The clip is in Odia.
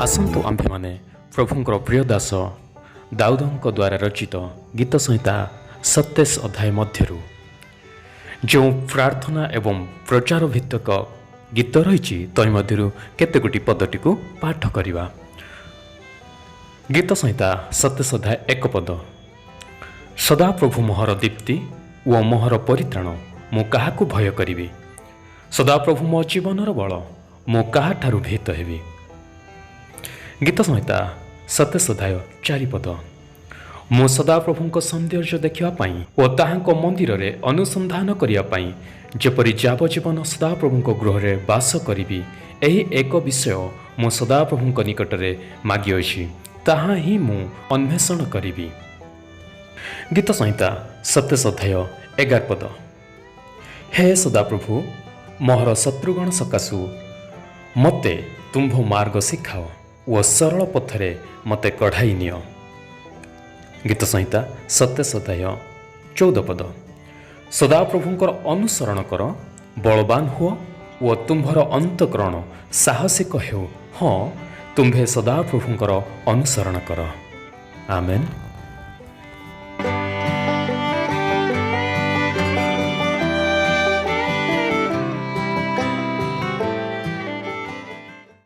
ଆସନ୍ତୁ ଆମ୍ଭେମାନେ ପ୍ରଭୁଙ୍କର ପ୍ରିୟ ଦାସ ଦାଉଦଙ୍କ ଦ୍ୱାରା ରଚିତ ଗୀତ ସଂହିତା 27 ଅଧ୍ୟାୟ ମଧ୍ୟରୁ ଯେଉଁ ପ୍ରାର୍ଥନା ଏବଂ ପ୍ରଚାର ଭିତ୍ତିକ ଗୀତ ରହିଛି, ତହିଁ ମଧ୍ୟରୁ କେତେଗୋଟି ପଦଟିକୁ ପାଠ କରିବା। ଗୀତ ସଂହିତା 27 ଅଧ୍ୟାୟ 1 ପଦ। ସଦାପ୍ରଭୁ ମୋହର ଦୀପ୍ତି ଓ ମୋହର ପରିତ୍ରାଣ, ମୁଁ କାହାକୁ ଭୟ କରିବି? ସଦାପ୍ରଭୁ ମୋ ଜୀବନର ବଳ, ମୁଁ କାହାଠାରୁ ଭୀତ ହେବି? ଗୀତ ସଂହିତା 27 ଅଧ୍ୟାୟ 4 ପଦ। ମୁଁ ସଦାପ୍ରଭୁଙ୍କ ସୌନ୍ଦର୍ଯ୍ୟ ଦେଖିବା ପାଇଁ ଓ ତାହାଙ୍କ ମନ୍ଦିରରେ ଅନୁସନ୍ଧାନ କରିବା ପାଇଁ ଯେପରି ଯାବଜୀବନ ସଦାପ୍ରଭୁଙ୍କ ଗୃହରେ ବାସ କରିବି, ଏହି ଏକ ବିଷୟ ମୁଁ ସଦାପ୍ରଭୁଙ୍କ ନିକଟରେ ମାଗିଅଛି, ତାହା ହିଁ ମୁଁ ଅନ୍ୱେଷଣ କରିବି। ଗୀତ ସଂହିତା 27 ଅଧ୍ୟାୟ 11 ପଦ। ହେ ସଦାପ୍ରଭୁ, ମୋହର ଶତ୍ରୁଗଣ ସକାଶୁ ମୋତେ ତୁମ୍ଭ ମାର୍ଗ ଶିଖାଅ ଓ ସରଳ ପଥରେ ମୋତେ କଢ଼ାଇ ନିଅ। ଗୀତ ସଂହିତା 27 ଅଧ୍ୟାୟ 14 ପଦ। ସଦାପ୍ରଭୁଙ୍କର ଅନୁସରଣ କର, ବଳବାନ ହୁଅ ଓ ତୁମ୍ଭର ଅନ୍ତଃକରଣ ସାହସିକ ହେଉ। ହଁ, ତୁମ୍ଭେ ସଦାପ୍ରଭୁଙ୍କର ଅନୁସରଣ କର। ଆମେନ୍।